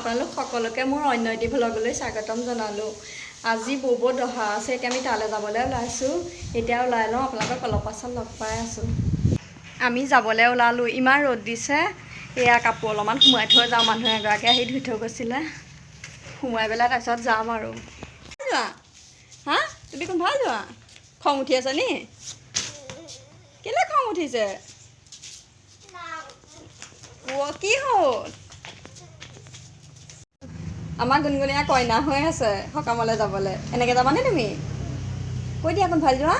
আপোনালোক সকলোকে মোৰ অন্য এটি ভ্লগলৈ স্বাগতম জনালোঁ। আজি বৌবৰ দহা আছে, এতিয়া আমি তালৈ যাবলৈ ওলাইছোঁ। এতিয়া ওলাই লওঁ, আপোনালোকক অলপ পাছত লগ পাই আছোঁ। আমি যাবলৈ ওলালোঁ, ইমান ৰ'দ দিছে। এয়া কাপোৰ অলপমান সোমাই থৈ যাওঁ, মানুহ এগৰাকী আহি ধুই থৈ গৈছিলে। সোমাই পেলাই তাৰপিছত যাম আৰু। যোৱা হা, তুমি কোন ভাল যোৱা? খং উঠি আছে নি? কেলৈ খং উঠিছে? অ' কি হ'ল? আমাৰ গুণগুণীয়া কইনা হৈ আছে সকামলৈ যাবলৈ। এনেকৈ যাবানে তুমি? কৈ দিয়া, কোন ভাল যোৱা?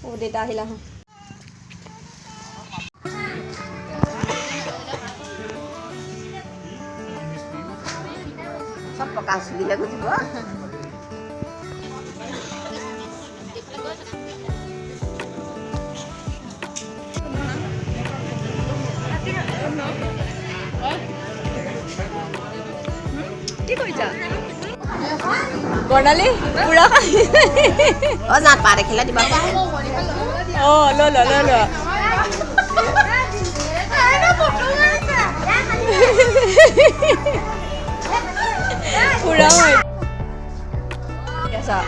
অ' দেউতা আহিলা। আহা। চব পকা চুলিহে গুজিব। কি কৰিছা বৰ্ণালী? পুৰা। অ, জাত পা দেখিলে দিবা। অঁ, লৈ লোৱা, লৈ লোৱা। পুৰা আছা।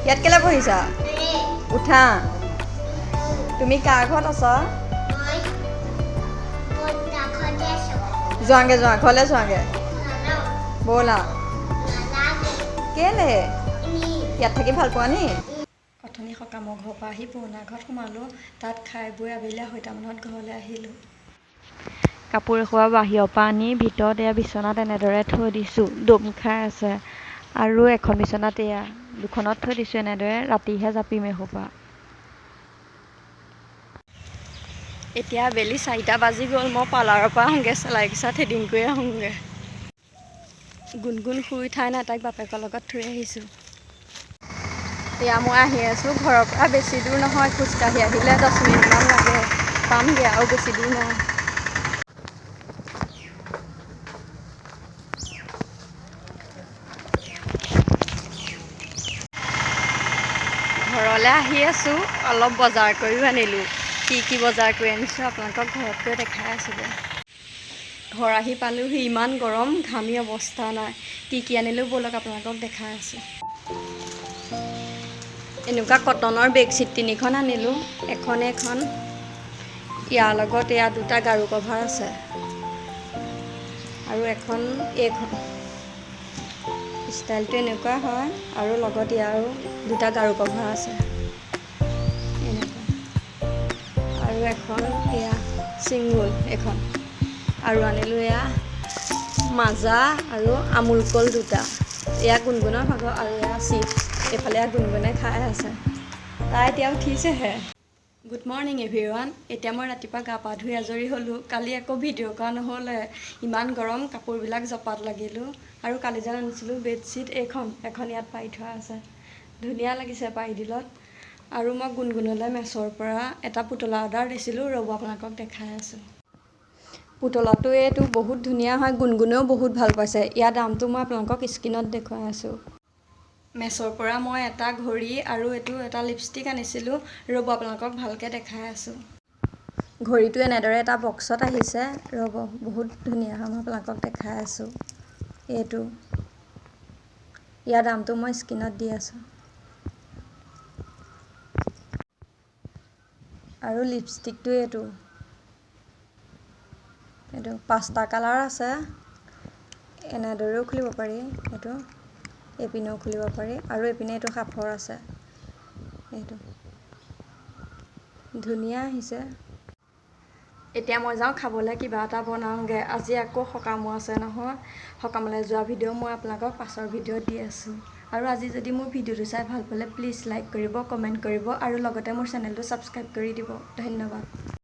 ইয়াত কেলৈ বহিছা? উঠা। তুমি কাৰ ঘৰত আছা? যোৱাগে, যোৱা, ঘৰলৈ যোৱাগে। ব'লা। কেলে? ইয়াত থাকি ভাল পোৱা নি? অথনি সকামৰ ঘৰৰ পৰা আহি পুৰণা ঘৰত সোমালোঁ। তাত খাই বৈ আবেলি 2:30মানত ঘৰলৈ আহিলোঁ। কাপোৰ এসোপা বাহিৰৰ পৰা আনি ভিতৰত এয়া বিচনাত এনেদৰে থৈ দিছোঁ, দম খাই আছে। আৰু এখন বিচনাত এয়া দুখনত থৈ দিছোঁ এনেদৰে, ৰাতিহে জাপিম এসোপা। এতিয়া আবেলি 4টা বাজি গ'ল। মই পাৰ্লাৰৰ পৰা আহোঁগৈ, চেলাই থ্ৰেডিং কৰি আহোঁগৈ। গুণগুণ শুই উঠাই নাই, তাইক বাপেকৰ লগত থৈ আহিছোঁ। এয়া মই আহি আছোঁ। ঘৰৰ পৰা বেছি দূৰ নহয়, খোজকাঢ়ি আহিলে 10 মিনিটমান লাগে, পামগৈ আৰু, বেছি দূৰ নাই। ঘৰলৈ আহি আছোঁ, অলপ বজাৰ কৰিও আনিলোঁ। কি কি বজাৰ কৰি আনিছোঁ আপোনালোকক ঘৰত গৈ দেখাই আছোঁগৈ। ঘৰ আহি পালোহি, ইমান গৰম, ঘামি অৱস্থা নাই। কি কি আনিলোঁ ব'লক আপোনালোকক দেখাই আছোঁ। এনেকুৱা কটনৰ বেডশ্বীট তিনিখন আনিলোঁ, এখন এখন। ইয়াৰ লগত এয়া দুটা গাৰু কভাৰ আছে আৰু এখন এইখন। ষ্টাইলটো এনেকুৱা হয় আৰু লগত ইয়াৰো দুটা গাৰু কভাৰ আছে এনেকুৱা। আৰু এখন এয়া ছিংগল এখন। আৰু আনিলোঁ এয়া মাজা আৰু আমুল কল দুটা, এয়া গুণগুণৰ ভাগৰ আৰু এয়া চিপছ। এইফালে এয়া গুণগুণে খাই আছে, তাই এতিয়া উঠিছেহে। Good morning everyone. এতিয়া মই ৰাতিপুৱা গা পা ধুই আজৰি হ'লোঁ। কালি আকৌ ভিডিঅ' কৰা নহ'লে, ইমান গৰম, কাপোৰবিলাক জপাত লাগিলোঁ। আৰু কালি যেন আনিছিলোঁ বেডশ্বীট এইখন, এখন ইয়াত পাৰি থোৱা আছে, ধুনীয়া লাগিছে পাৰি দিলত। আৰু মই গুণগুণলৈ মেছৰ পৰা এটা পুতলা অৰ্ডাৰ দিছিলোঁ, ৰ'ব আপোনালোকক দেখাই আছোঁ। পুতলাটো এইটো বহুত ধুনীয়া হয়, গুণগুণেও বহুত ভাল পাইছে। ইয়াৰ দামটো মই আপোনালোকক স্ক্ৰীণত দেখুৱাই আছোঁ। মেছৰ পৰা মই এটা ঘড়ী আৰু এইটো এটা লিপষ্টিক আনিছিলোঁ, ৰ'ব আপোনালোকক ভালকৈ দেখাই আছোঁ। ঘড়ীটো এনেদৰে এটা বক্সত আহিছে, ৰ'ব, বহুত ধুনীয়া হয়, মই আপোনালোকক দেখাই আছোঁ। এইটো ইয়াৰ দামটো মই স্ক্ৰীণত দি আছোঁ। আৰু লিপষ্টিকটো এইটো, এইটো 5টা কালাৰ আছে। এনেদৰেও খুলিব পাৰি, এইটো এইপিনেও খুলিব পাৰি আৰু এইপিনে এইটো সাঁফৰ আছে। এইটো ধুনীয়া আহিছে। এতিয়া মই যাওঁ খাবলৈ, কিবা এটা বনাওঁগৈ। আজি আকৌ সকামো আছে নহয়, সকামলৈ যোৱা ভিডিঅ' মই আপোনালোকক পাছৰ ভিডিঅ'ত দি আছোঁ। আৰু আজি যদি মোৰ ভিডিঅ'টো চাই ভাল পালে প্লিজ লাইক কৰিব, কমেণ্ট কৰিব আৰু লগতে মোৰ চেনেলটো ছাবস্ক্ৰাইব কৰি দিব। ধন্যবাদ।